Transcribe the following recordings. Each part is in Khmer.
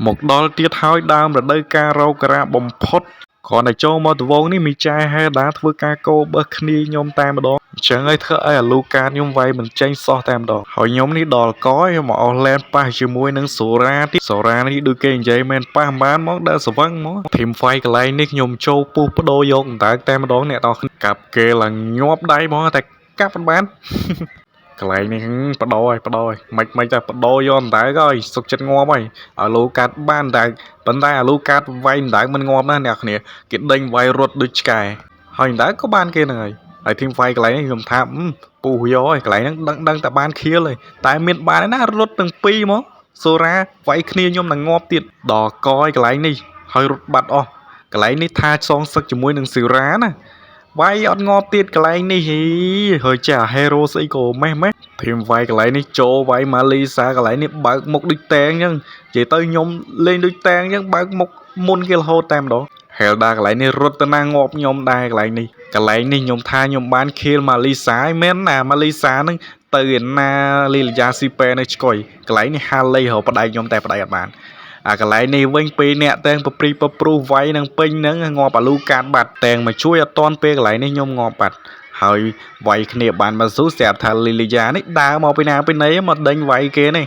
មកដល់ទៀតហើយដើមរដូវកាលរកការ៉ាបំផុតគ្រាន់តែចូលមកដវងនេះមីចែហេដាធ្វើការកោបឹសគ្នាខ្ញុំតែម្ដងអញ្ចឹងហើយធ្វើឲ្យអាលូកាតខ្ញុំវាយមិនចេញសោះតែម្ដងហើយខ្ញុំនេះដល់កយមកអស់លែនប៉ះជាមួយនឹងសូរ៉ាទៀតសូរ៉ានេះដូចគេនិយាយមែនប៉ះមិនបានមកដើរស្វឹងមក team fight កន្លែងនេះខ្ញុំចូលពុះបដូរយកអណ្ដើកតែម្ដងអ្នកនរគ្នាកាប់គេឡើងញាប់ដៃហ្មងតែកាប់មិនបាន កន្លែងនេះបដោហើយបដោហើយមិនមិនតែបដោយកអណ្ដើកហើយសុកចិត្តងាប់ហើយឲ្យលូកាត់បានអណ្ដើកប៉ុន្តែអាលូកាត់វាយអណ្ដើកមិនងាប់ណាអ្នកគ្នាគេដេញវាយរត់ដូចឆ្កែហើយអណ្ដើកក៏បានគេហ្នឹងហើយហើយ team fight កន្លែងនេះខ្ញុំថាពុះយកហើយកន្លែងហ្នឹងដឹងដឹងតែបានខៀលហើយតែមានបានឯណារត់ទាំងពីរហ្មងសូរ៉ាវាយគ្នាខ្ញុំនឹងងាប់ទៀតដល់កយកន្លែងនេះហើយរត់បាត់អស់កន្លែងនេះថាសងសឹកជាមួយនឹងស៊ីរ៉ាណាវាយអត់ងាប់ទៀតកន្លែងនេះហីហើយចា hero ស្អីក៏ម៉េះម៉េះ team វាយកន្លែងនេះចូលវាយម៉ាលីសាកន្លែងនេះបើកមុខដូចតែងអញ្ចឹងនិយាយទៅខ្ញុំលេងដូចតែងអញ្ចឹងបើកមុខមុនគេរហូតតែម្ដង Helda កន្លែងនេះរត់ទៅណាងាប់ខ្ញុំដែរកន្លែងនេះកន្លែងនេះខ្ញុំថាខ្ញុំបាន kill ម៉ាលីសាឯមែនណាម៉ាលីសាហ្នឹងទៅឯណាលីលយ៉ាស៊ីប៉ែនៅឆ្កុយកន្លែងនេះហាលីរកប្តៃខ្ញុំតែប្តៃអត់បានអាកន្លែងនេះវិញពេលអ្នកទាំងប្រព្រីប្រព្រុសវាយនឹងពេញហ្នឹងងាប់អាលូកាតបាត់ទាំងមកជួយអត់តាន់ពេលកន្លែងនេះខ្ញុំងាប់បាត់ហើយវាយគ្នាបានមកស៊ូស្រាប់ថាលីលីយ៉ានេះដើរមកពីណាពីណីមកដេញវាយគេនេះ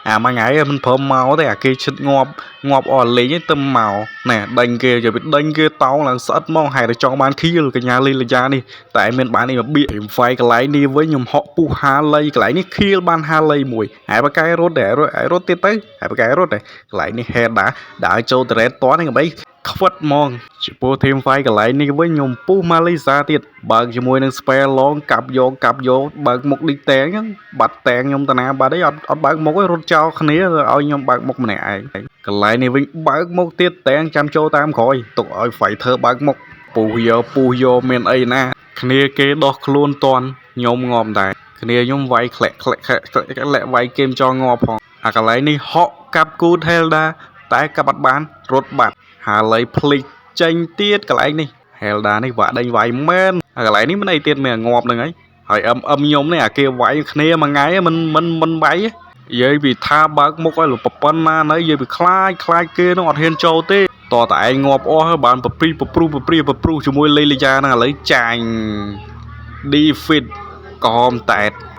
អាមួយថ្ងៃមិនព្រមមកទេអាគេឈិតងាប់ងាប់អស់លេងទៅមកណែដេញគេយកទៅដេញគេតោងឡើងស្អិតមកហេតុតែចង់បានខៀលកញ្ញាលីលីយ៉ានេះតែមានបាននេះមកបៀកហ្វៃកន្លែងនេះវិញខ្ញុំហក់ពុះហាលីកន្លែងនេះខៀលបានហាលីមួយហើយបកែរត់ដែររត់រត់ទៀតទៅហើយបកែរត់ដែរកន្លែងនេះហេតដាដើរចូលតរ៉េតតនេះកំបីខ្វិតហ្មងចំពោះ team fight កន្លែងនេះវិញខ្ញុំពុះម៉ាលីសាទៀតបើកជាមួយនឹង spell ឡងកាប់យកកាប់យកបើកមុខដូចតែងហ្នឹងបាត់តែងខ្ញុំតាណាបាត់អីអត់អត់បើកមុខទេរត់ចោលគ្នាឲ្យខ្ញុំបើកមុខម្នាក់ឯងកន្លែងនេះវិញបើកមុខទៀតតែងចាំចូលតាមក្រោយទុកឲ្យ fighter បើកមុខពុះយកពុះយកមានអីណាគ្នាគេដោះខ្លួនតន់ខ្ញុំងាប់ដែរគ្នាខ្ញុំវាយក្លាក់ក្លាក់ក្លាក់ក្លាក់វាយគេមចងងាប់ផងអាកន្លែងនេះហក់កាប់គូត Helda តែកាប់អត់បានរត់បាត់ហាលីភ្លេចចេញទៀតកន្លែងនេះ Helda នេះវាក់ដេញវាយមែនអាកន្លែងនេះមិនអីទៀតមានងាប់ហ្នឹងហើយហើយអឹមអឹមខ្ញុំនេះអាគេវាយគ្នាមួយថ្ងៃមិនមិនមិនវាយនិយាយពីថាបើកមុខឲ្យប្រប៉ុណ្ណាណីនិយាយពីខ្លាចខ្លាចគេនោះអត់ហ៊ានចូលទេតតែឯងងាប់អស់ហើយបានប្រព្រីប្រព្រុសប្រព្រីប្រព្រុសជាមួយលីលីយ៉ាហ្នឹងឥឡូវចាញ់ defeat ក្រហមតែត។